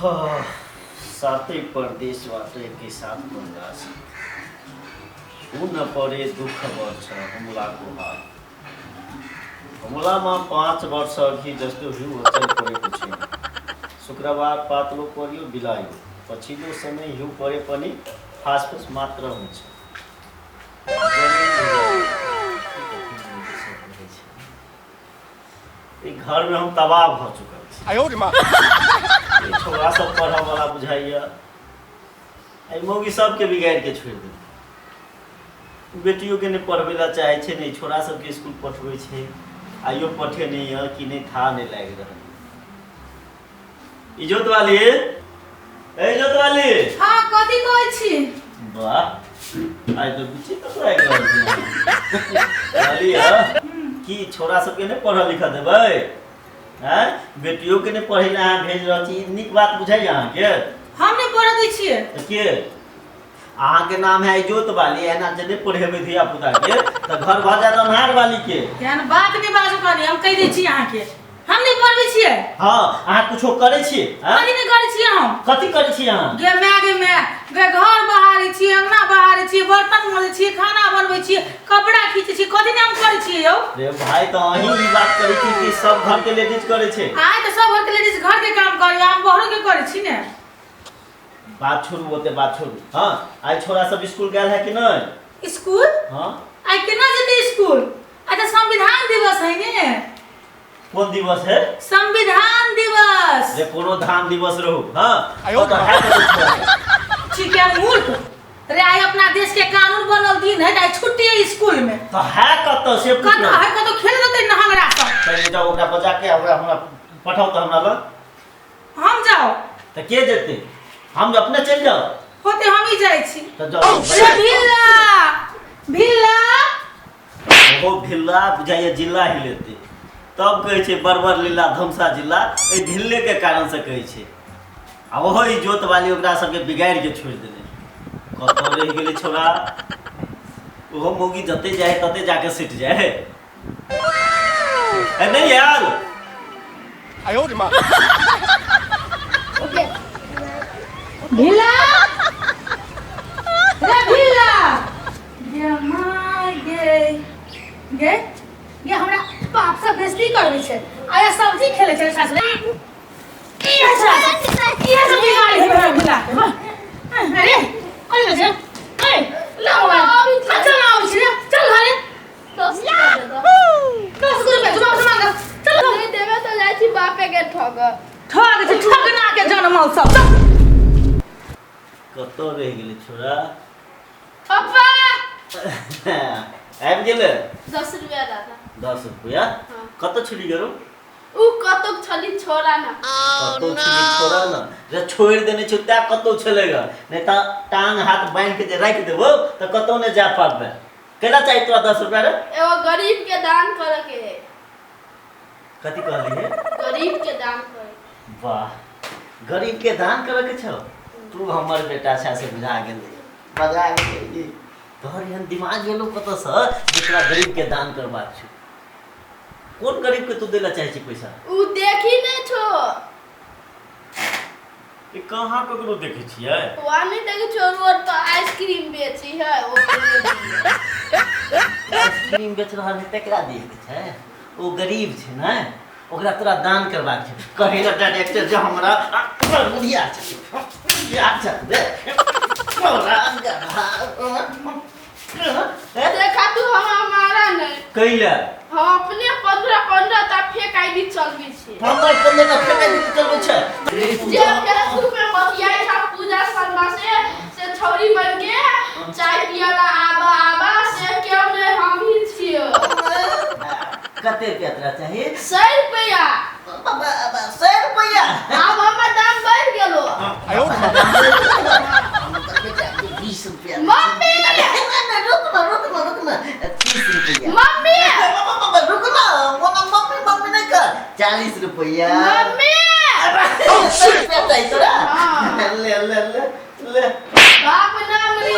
हाँ, सातै परदेशबाट एकै साथ बनगाछ हुन परे दुःख वर्ष हुम्लाको हाल। हुम्लामा 5 वर्ष अघि जस्तो हिउँ अचेल परेको छैन। शुक्रबार पातलो पर्यो, बिलायो। पछिल्लो समय हिउँ परे पनि फासफुस मात्र हुन्छ। ई घर में हम तबाह भऽ चुकल छी। ई छोरा सब पढ़ऽ वाला बुझाइया, एहि मौगी सबके बिगाड़ि के छोड़ि देलकै। बेटियो के नहि पढ़बै लए चाहै छै, नहि छोरा सबके स्कूल पठबै छै। आइयो पठेने यऽ कि नहि था नहि लागि रहल। इजोत वाली, ए इजोत वाली। हाँ, कथी कहै छी? वाह, आइ तऽ विचित्र लागि रहल छै। कहलियै कि छोरा सबके नहि पढ़ऽ लिखऽ देबै? आँय, बेटियो के नहि पढ़ै लए अहाँ भेज रहल छी, ई नीक बात बुझाइए अहाँके? हम नहि पढ़ऽ दै छियै। तऽ के अहाँके नाम है इजोत वाली, एना जे नहि पढ़ेबै धिया पुता के तऽ घर भऽ जायत अन्हार वाली के। एहन बात नहि बाजू कनी, हम कहि दै छी अहाँके, हम नहि पढ़बै छियै। हँ, अहाँ कुछो करै छी? हँ? कथी नहि करै छियै हम? कथी करै छी अहाँ? गे माय, गे माय, गे घर बहारै छियै, अंगना बहारै छियै, बर्तन मजै छियै, खाना बनबै छियै, कपड़ा खींचै छियै, कथी नहि हम करै छियै यौ? रे भाई, तऽ अहीं ई बात करै छी कि सब घर के लेडीज करै छै? आइ तऽ सब घरके लेडीज घरके काम करै, हम बाहरोके करै छी ने। बात छोड़ू, ओते बात छोड़ू। हाँ, आइ छोरा सब स्कूल गेल है कि नहीं? स्कूल? हाँ। आइ केना जेतै स्कूल? आइ तऽ संविधान दिवस है ने। कोन दिवस है? संविधान दिवस। जे कोनो धान दिवस रहू। हाँ, तो है तो छोरा। ठीक है मूर्ख रे, आइ अपना देश के कानून बनल दिन है, आइ छुट्टी है स्कूल में। तो है कतौ से पूछ। कतौ है, कतौ खेल देतै नहंगरा सब। पहिले जाओ, ओकरा बजा के ओकरा हमरा पठाओ तऽ हमरा लग। हम जाओ? तऽ के जेतै? हम अपने चलि जाओ। होते हम ही जाइ छी। तऽ जाओ। रे भिल्ला, भिल्ला। ओहो भिल्ला बुझाइए जिला हिलेतै तब कहै छै बरबर लीला धमसा जिला, एहि भिल्लेके कारणसँ कहै छै। आ ओहो ई जोत वाली ओकरा सबके बिगाड़ि के छोड़ि देने। कतऽ रहि गेलै छोरा? ओहो मौगी जते जाइ तते जाके सिट जाइ। ए नहि आयल। भिल्ला रे, भिल्ला गे माय, गे गे गे, हमरा बाप सब बेइज्जती करबै छै। आया सब्जी खेलै छै सासुरे। की है छोरा सब? की है सब बिगाड़ी है हमरा भिल्ला के? अरे अरे रे, ए ला मोबाइल। चल ना, आबै छी रे, चल घरे। 10 रुपया जुमा से मांग, चल। नहीं देबे तो जाइ छी बापे के ठग। ठग छै, ठगना के जनमल सब, चल। कतऽ रहि गेलै छोरा? पापा। आबि गेलै। 10 रुपया दादा। 10 रुपया? हाँ। कतऽ छुली गेलो? उ कतौ छली छोरा ना। कतौ छली छोरा न जे छोड़ि देने छौ तैं कतौ छलेगा, नहि तऽ टांग हाथ बान्हि के जे राखि देबौ तऽ कतौ नहि जा पाबे। केना चाही तोरा 10 रुपया रे? एगो गरीब के दान करे के है। कथी कहली है? गरीब के दान करे। वाह, गरीब के दान करे के छौ? तू हमर बेटा छै से बुझा गेलै, मजा आबि गेलै। तोहर एहन दिमाग गेलो कतऽसँ जे तोरा गरीब के दान करबाक छौ? कोन गरीब के तू दै लए चाहै छी पैसा? उ देखी नहीं छो। ई कहाँ ककरो देखै छियै? वहाँ नहीं देखै छो, रोड पर आइसक्रीम बेची है ओ। आइसक्रीम बेच रहल है तकरा दिए के छै? ओ गरीब छै ने, ओकरा तोरा दान करबाक छै। कहे ना डायरेक्टर जे हमरा बुढ़िया छै, बुढ़िया छै रे। तोरा देखा तू हमरा मारा नहीं। कैला? हम अपने 15 15 टा फेक आईडी चलबै छी। 15 15 टा फेक आईडी चलबै छै? जे फेसबुक पे बतियाइ छ पूजा शर्मा से छौरी बन के चाय पियला आबा आबा, से केओ नहीं, हम ही छियो। कते रुपया तोरा चाही? 100 रुपया। बाबा, 100 रुपया? आब हमर दाम बढ़ि गेलो। 20 रुपया। मम्मी। रुक ना, रुक ना, रुक ना, 30 रुपया। मम्मी। बाबा, रुक ना, ओना मम्मी मम्मी नहीं कर। 40 रुपया। मम्मी। 100 रुपया चाहिए तोरा? हाँ। ले ले ले ले। बाप नाम रे।